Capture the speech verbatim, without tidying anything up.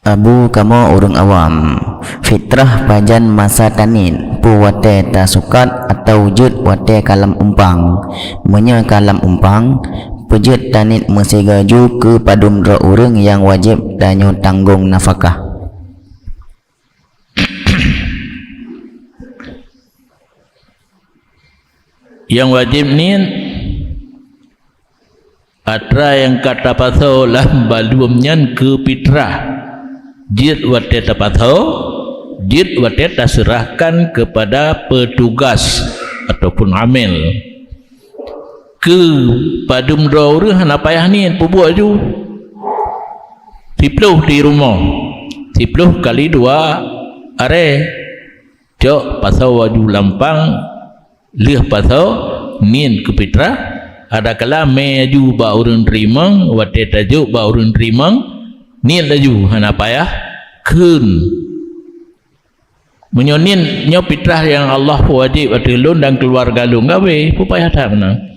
Abu kamoe ureuëng awam, fitrah pajan masa taniet, peue watée tasukat atawa jeuet watée ka lam umpang? Meunyoe ka lam umpang, peue jeuet taniet meusigoe ju keu padum droe ureuëng nyang wajéb tanyoe tanggong nafakah? Nyang wajéb niet, atra nyang ka tapasoe lam bandum nyan keu fitrah. Jeuet watée tapasoe, jeuet watée taseurahkan keupada peutugas ataupun amil. Keu padum droe ureuëng hana payah niet, peubuet ju. Siploh di rumoh, siploh kali dua aré. Cok pasoe ju lam umpang, lheueh pasoe niet keu fitrah, adakala mé ju bak ureuëng teurimong, watée tajok bak ureuëng teurimong, niet laju, hana payah kheun. Meunyoe niet nyoe fitrah nyang Allah peuwajéb ateueh lôn dan keuluwarga lôn, gawé, peue payah that meunan.